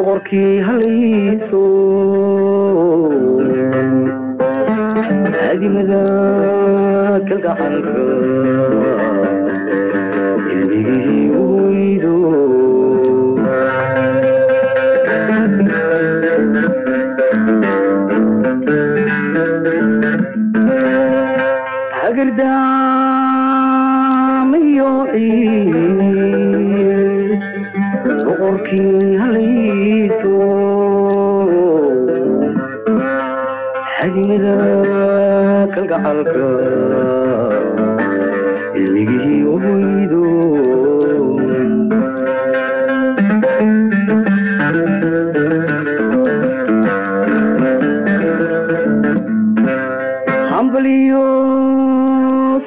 Boqorkii halayso adimada kalgacalka ilmigii uydo. Hagardaamayo ciil boqorkii halayso xadimada kalgacalka ilmigii uydo. Hambaliyo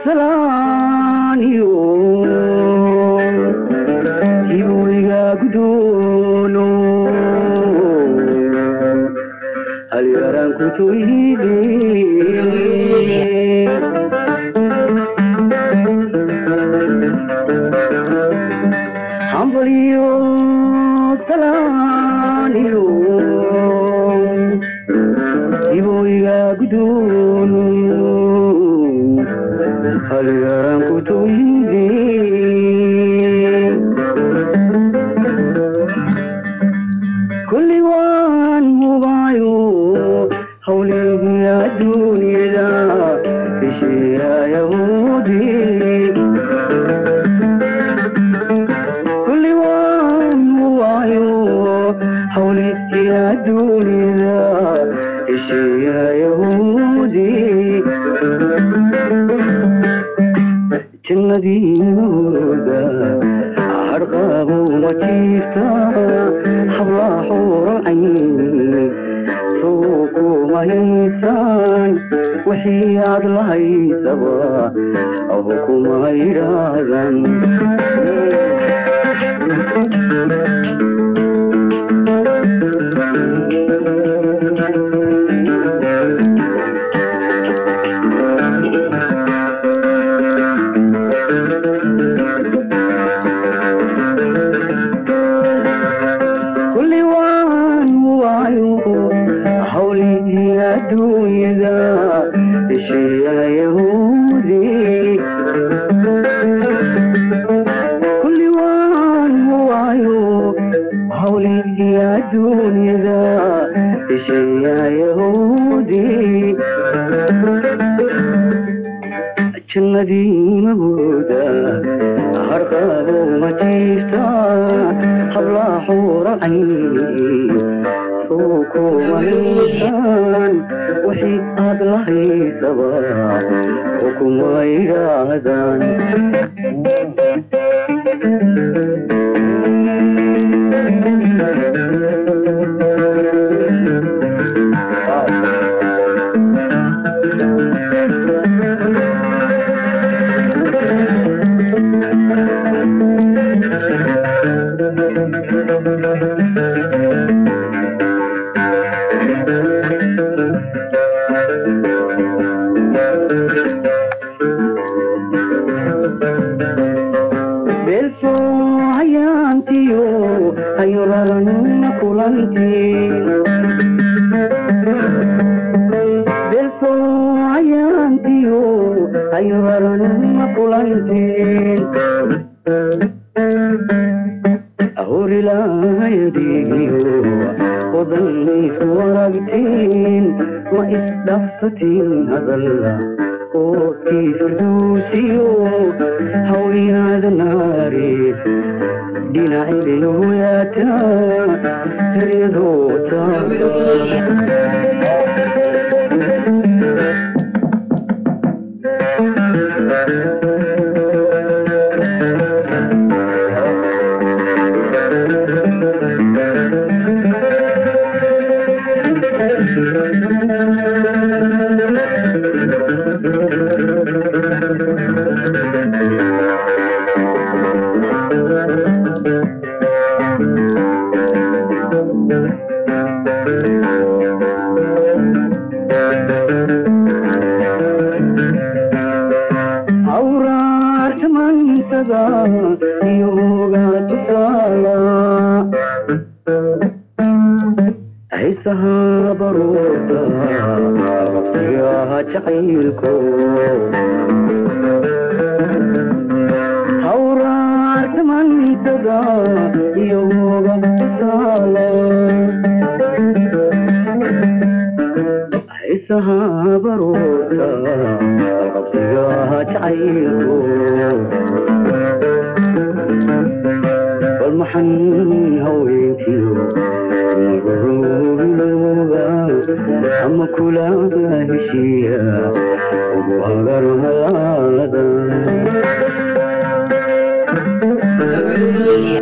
salaaniyo hiboyga gudoono halyaran ku toyde. Hambaliyo salaaniyo hiboyga gudoono halyaran ku toyde. Kulli waan hubayo hawlihii adduunyada heshiya yahuudi. Kulli waan hubayo hawlihii adduunyada heshiya yahuudi. Jannadiinooda harqabow ma jiifta hablaa xuuran cayn suuquma haysaan wixii aad lahaysaba ahu kuma yidhaahdan. Kulli waan hubayo hawlihii adduunyada heshiya yahuudi. Kulli waan hubayo hawlihii adduunyada heshiya yahuudi. Jannadii mabooda harqabow ma jiifta hablaa xuura cayn suukuma haysaan wixii aad lahaysaba kuma yidhaahdaan. Beelso hayaantiyo hayolalan kulanti. Beelso hayaantiyo hayolalan kulanti. Horilaayadigiyo odanaysu aragtiin ma isdhafsatiin hadalla oodkii firduusiyo hawliyaada naari dhinacilin hoyaata heryadoota. Awraarta mansada iyo hogaa tusaala. Xiisaha baroorta qabsigaha jacaylko hawraarta mantada iyoga tusaale. Xiisaha baroorta qabsigaha jacaylko bal maxan haweenkiyo maruubilooba ama kula heshiiya ugu hagar hadaalada. Media.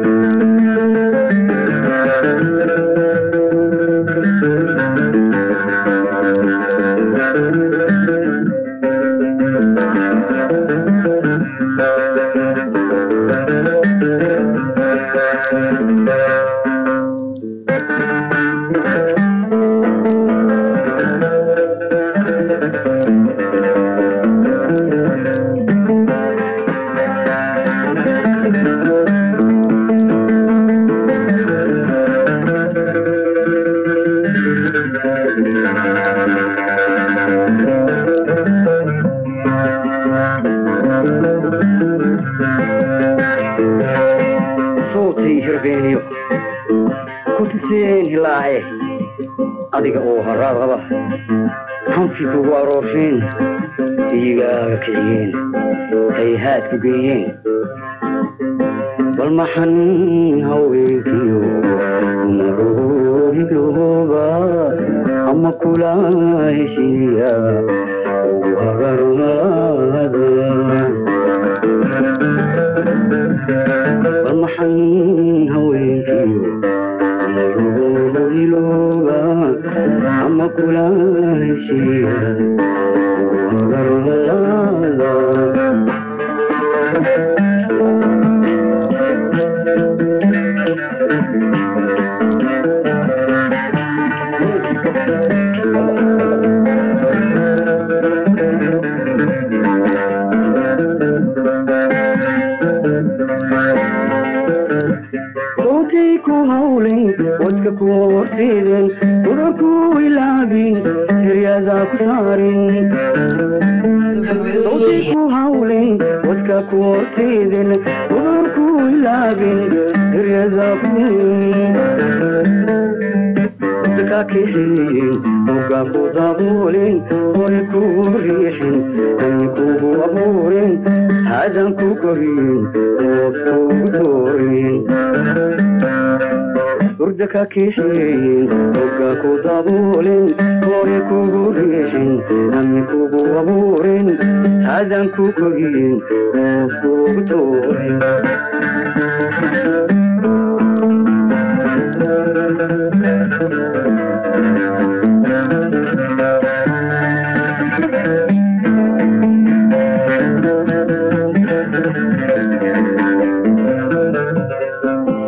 Sootay hirbeeniyo ku tuseen hilaace adiga oo haraad qaba hanfi kugu aroorsheen iyagaaga kiciyeen hayhaad ku geeyeen bal maxan haweenkiyo maruuhilooba ama kula heshiiya ugu hagarmaada. Bal maxan haweenkiyo maruuhilooba ama kula heshiiya ugu hagarmaada. Sootay ku hawlin wadka ku horseedeen udan ku ilaabin hiryada ku saarin. Kaboom Sootay Media. ku hawlin wadka ku horseedeen udan ku ilaabin hiryada ku ka kixin hoggaan ku daboolin hore ku riixin hani kugu abuurin hadan ku korin oof kugu doorin hurda ka kixin hoggaan ku daboolin hore kugu riixin hani kugu abuurin hadan ku korin oof kugu doorin.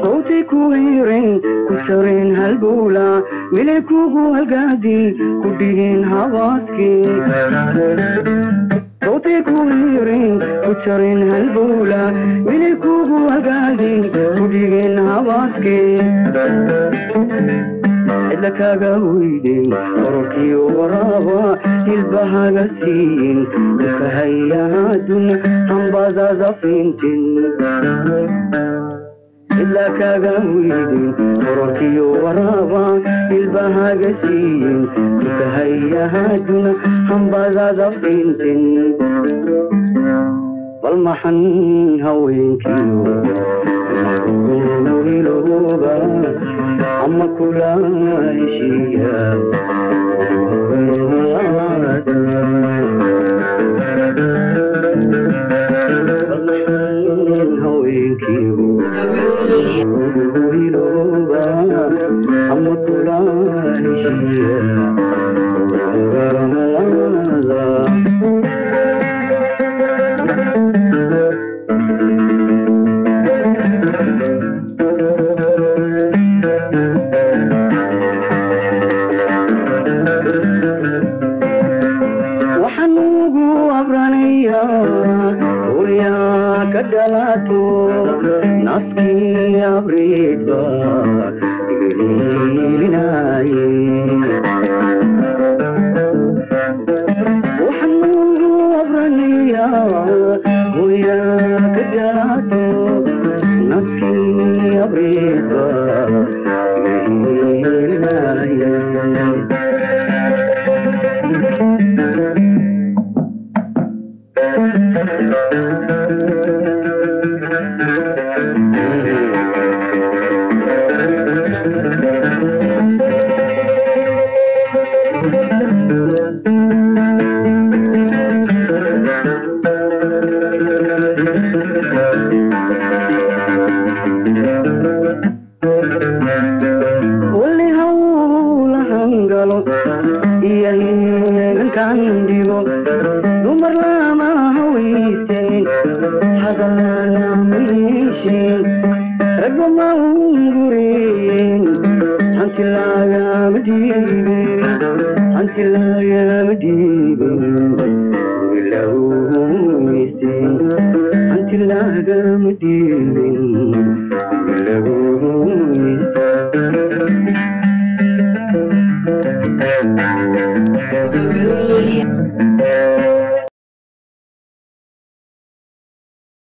Sootay ku hirin ku jarin halbowla milay kugu halgaadi ku dhigin hawaaskii. Sootay ku hirin ku jarin halbowla milay kugu halgaadi ku dhigin hawaaskii cidla kaaga weydin ororkiyo waraaba hilbahaga siin dhulka hambadada fintin cidla kaaga weydin ororkiyo waraaba hilbahaga siin dhulka hambadada fintin bal maxan haweenkiyo maruuhilooba ama kula heshiiya. Bal maxan haweenkiyo Kaboom Media. maruuhilooba ama kula heshiiya. Waxaan ugu abranayaa hooyaa ka dhalato naskii abriidba Hiilinaye waxanugu abraniyaa hoyaa ka gaato nafkii abriiba hiilinaye. Wali hawlahan galo iyo heegankan dhigo, dumar lama hawaysten, hadalana ma heshin, ragba ma hungureen, hanti lagama dhiibin, hanti lagama dhiibin, wilahumaysen, hanti lagama dhiibin, wilahumaysen. Karoo Media.